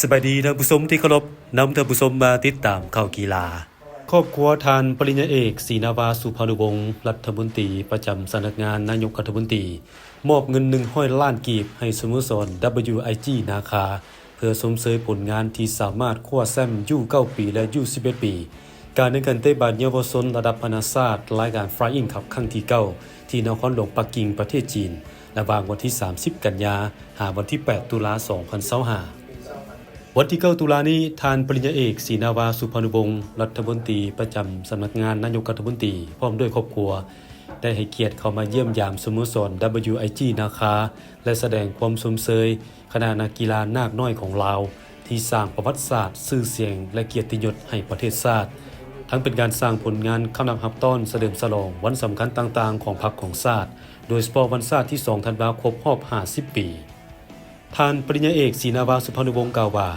ສະບາຍດີທ່ານຜູ້ຊົມທີ່ເຄົາລົບ, ນຳທ່ານຜູ້ຊົມມາຕິດຕາມຂ່າວກິລາ. ຄອບຄົວທ່ານປະລິນຍາເອກ ສີນາວາ ສຸພານຸວົງ ລັດຖະມົນຕີປະຈຳສຳນັກງານນາຍົກລັດຖະມົນຕີ ມອບເງິນໜຶ່ງຮ້ອຍລ້ານກີບໃຫ້ສະໂມສອນ WIG ນາຄາ ເພື່ອຊົມເຊີຍຜົນງານທີ່ສາມາດຄວ້າແຊ້ມ ຢູເກົ້າປີ ແລະ ຢູສິບເອັດປີ ການແຂ່ງຂັນເຕະບານເຍົາວະຊົນລະດັບນານາຊາດ ລາຍການ Flying Cup ຄັ້ງທີເກົ້າ ທີ່ນະຄອນຫຼວງປັກກິ່ງ ປະເທດຈີນ ລະຫວ່າງວັນທີສາມສິບ ກັນຍາ ຫາວັນທີແປດ ຕຸລາ ສອງພັນຊາວຫ້າ. ວັນທີເກົ້າ ຕຸລານີ້, ທ່ານປະລິນຍາເອກ ສີນາວາ ສຸພານຸວົງ ລັດຖະມົນຕີປະຈຳສຳນັກງານນາຍົກລັດຖະມົນຕີ ພ້ອມດ້ວຍຄອບຄົວ ໄດ້ໃຫ້ກຽດເຂົ້າມາຢ້ຽມຢາມສະໂມສອນ WIG ນາຄາ ແລະ ສະແດງຄວາມຊົມເຊີຍຄະນະນັກກິລານາກນ້ອຍຂອງລາວ ທີ່ສ້າງປະຫວັດສາດ, ຊື່ສຽງ ແລະ ກຽດຕິຍົດໃຫ້ປະເທດຊາດ, ທັງເປັນການສ້າງຜົນງານຄຳນັບຮັບຕ້ອນສະເຫຼີມສະຫຼອງວັນສຳຄັນຕ່າງໆຂອງພັກຂອງຊາດ, ໂດຍສະເພາະວັນຊາດທີສອງ ທັນວາ ຄົບຮອບຫ້າສິບປີ. ທ່ານປະລິນຍາເອກ ສີນາວາ ສຸພານຸວົງ ກ່າວວ່າ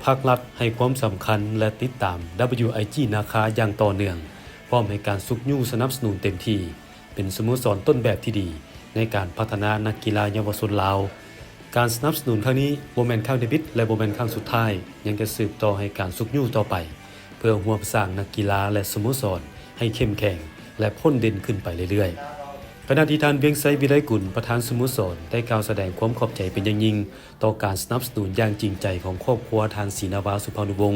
ພາກລັດໃຫ້ຄວາມສຳຄັນ ແລະ ຕິດຕາມ WIG ນາຄາຢ່າງຕໍ່ເນື່ອງ, ພ້ອມໃຫ້ການຊຸກຍູ້ສະໜັບສະໜູນເຕັມທີ່, ເປັນສະໂມສອນຕົ້ນແບບທີ່ດີໃນການພັດທະນານັກກິລາເຍົາວະຊົນລາວ. ການສະໜັບສະໜູນຄັ້ງນີ້ບໍ່ແມ່ນຄັ້ງທຳອິດ ແລະ ບໍ່ແມ່ນຄັ້ງສຸດທ້າຍ, ຍັງຈະສືບຕໍ່ໃຫ້ການຊຸກຍູ້ຕໍ່ໄປ ເພື່ອຮ່ວມສ້າງນັກກິລາ ແລະ ສະໂມສອນໃຫ້ເຂັ້ມແຂງ ແລະ ພົ້ນເດັ່ນຂຶ້ນໄປເລື້ອຍໆ. ຂະນະທີ່ທ່ານ ວຽງໄຊ ວິໄລກຸນ ປະທານສະໂມສອນ ໄດ້ກ່າວສະແດງຄວາມຂອບໃຈເປັນຢ່າງຍິ່ງຕໍ່ການສະໜັບສະໜູນຢ່າງຈິງໃຈຂອງຄອບຄົວທ່ານ ສີນາວາ ສຸພານຸວົງ,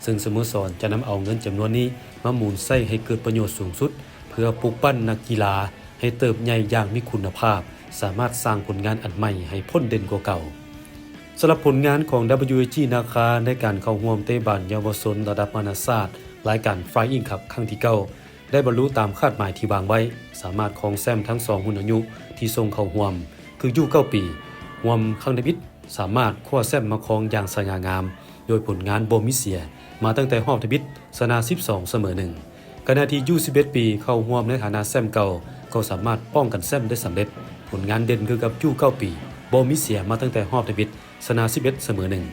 ເຊິ່ງສະໂມສອນຈະນຳເອົາເງິນຈຳນວນນີ້ມາໝູນໃຊ້ໃຫ້ເກີດປະໂຫຍດສູງສຸດ ເພື່ອປຸກປັ້ນນັກກິລາໃຫ້ເຕີບໃຫຍ່ຢ່າງມີຄຸນນະພາບ, ສາມາດສ້າງຜົນງານອັນໃໝ່ໃຫ້ພົ້ນເດັ່ນກວ່າເກົ່າ. ສຳລັບຜົນງານຂອງ WIG ນາຄາ ໃນການເຂົ້າຮ່ວມເຕະບານເຍົາວະຊົນລະດັບນານາຊາດ ລາຍການ Flying Cup ຄັ້ງທີເກົ້າ ໄດ້ບັນລຸຕາມຄາດໝາຍທີ່ວາງໄວ້, ສາມາດຄອງແຊ້ມທັງສອງຮຸ່ນອາຍຸທີ່ສົ່ງເຂົ້າຮ່ວມ ຄື ຢູເກົ້າປີ ຮ່ວມຄັ້ງທຳອິດ, ສາມາດຄວ້າແຊ້ມມາຄອງຢ່າງສະຫງ່າງາມ ໂດຍຜົນງານບໍ່ມີເສຍມາຕັ້ງແຕ່ຮອບທຳອິດ, ຊະນະສິບສອງ ສະເໝີໜຶ່ງ. ຂະນະທີ່ ຢູສິບເອັດປີ ເຂົ້າຮ່ວມໃນຖານະແຊ້ມເກົ່າ ກໍສາມາດປ້ອງກັນແຊ້ມໄດ້ສຳເລັດ, ຜົນງານເດັ່ນຄືກັບ ຢູເກົ້າປີ ບໍ່ມີເສຍມາຕັ້ງແຕ່ຮອບທຳອິດ, ຊະນະສິບເອັດ ສະເໝີໜຶ່ງ.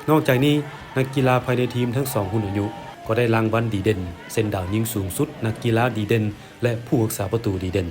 ນອກຈາກນີ້, ນັກກິລາພາຍໃນທີມທັງສອງຮຸ່ນອາຍຸກໍໄດ້ລາງວັນດີເດັ່ນ, ເຊັ່ນ ດາວຍິງສູງສຸດ, ນັກກິລາດີເດັ່ນ ແລະ ຜູ້ຮັກສາປະຕູດີເດັ່ນ.